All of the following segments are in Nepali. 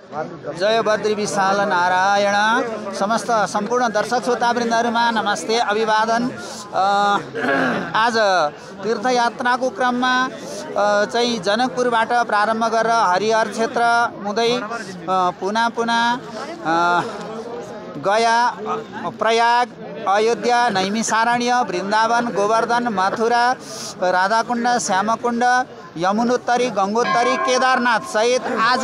जय बद्री विशाल नारायण। समस्त सम्पूर्ण दर्शक श्रोतावृन्दहरुमा नमस्ते, अभिवादन। आज तीर्थयात्राको क्रममा चाहिँ जनकपुरबाट प्रारम्भ गरेर हरिहर क्षेत्र हुँदै पुना गया, प्रयाग, अयोध्या, नैमिषारण्य, वृन्दावन, गोवर्धन, मथुरा, राधाकुण्ड, श्यामकुण्ड, यमुनोत्तरी, गंगोत्तरी, केदारनाथ सहित आज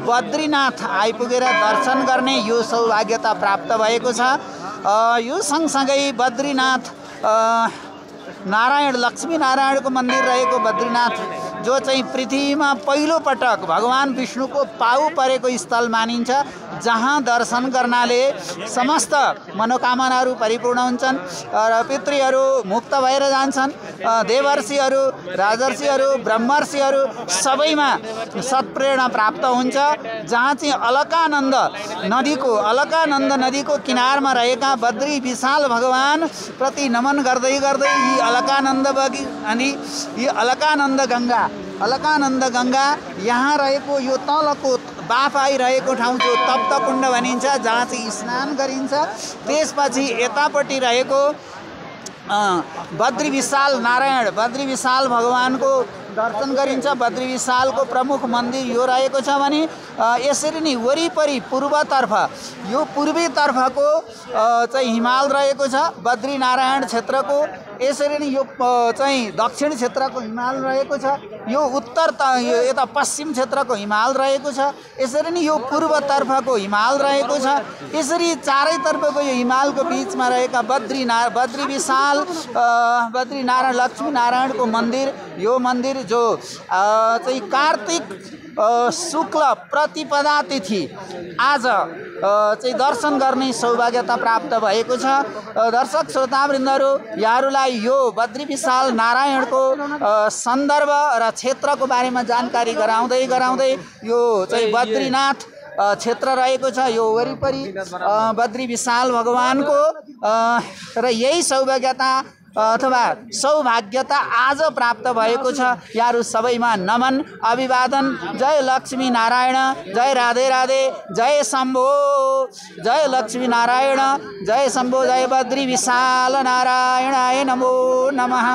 बद्रीनाथ आइपुगेर दर्शन गर्ने यो सौभाग्यता प्राप्त भएको छ। यो सँगसँगै बद्रीनाथ नारायण लक्ष्मी नारायणको मन्दिर रहेको बद्रीनाथ जो चाहिँ पृथ्वीमा पहिलो पटक भगवान विष्णुको पाउ परेको स्थल मानिन्छ, जहाँ दर्शन गर्नाले समस्त मनोकामनाहरू परिपूर्ण हुन्छन् र पितृहरू मुक्त भएर जान्छन्। देवर्षिहरू, राजर्षिहरू, ब्रह्मर्षिहरू सबैमा सत्प्रेरणा प्राप्त हुन्छ। जहाँ चाहिँ अलकानन्द नदीको किनारमा रहेका बद्री विशाल भगवान प्रति नमन गर्दै गर्दै यी अलकानन्द गंगा यहाँ रहेको यो तलको बाफ आइरहेको ठाउँ जो तप्तकुण्ड भनिन्छ, जहाँ चाहिँ स्नान गरिन्छ। त्यसपछि यतापट्टि रहेको बद्री विशाल नारायण, बद्री विशाल भगवानको दर्शन गरिन्छ। बद्री विशालको प्रमुख मन्दिर यो रहेको छ भने यसरी नै वरिपरि पूर्वतर्फ यो पूर्वी तर्फको चाहिँ हिमाल रहेको छ बद्री नारायण क्षेत्रको। यसरी नै यो चाहिँ दक्षिण क्षेत्रको हिमाल रहेको छ, यो यता पश्चिम क्षेत्रको हिमाल रहेको छ। यसरी नै यो पूर्वतर्फको हिमाल रहेको छ। यसरी चारैतर्फको यो हिमालको बीचमा रहेका बद्री विशाल बद्री नारायण लक्ष्मी नारायणको मन्दिर, यो मन्दिर जो चाहिँ कार्तिक शुक्ल प्रतिपदा तिथि आज चाहिँ दर्शन गर्ने सौभाग्यता प्राप्त भएको छ। दर्शक श्रोतावृन्दहरू, यहाँहरूलाई यो बद्री विशाल नारायणको सन्दर्भ र क्षेत्रको बारेमा जानकारी गराउँदै यो चाहिँ बद्रीनाथ क्षेत्र रहेको छ, यो वरिपरि बद्री विशाल भगवानको र यही सौभाग्यता आज प्राप्त भएको छ। यारू सबैमा नमन, अभिवादन। जय लक्ष्मी नारायण, जय राधे राधे, जय शम्भो, जय लक्ष्मी नारायण, जय शम्भो, जय बद्री विशाल नारायणाय नमो नमः।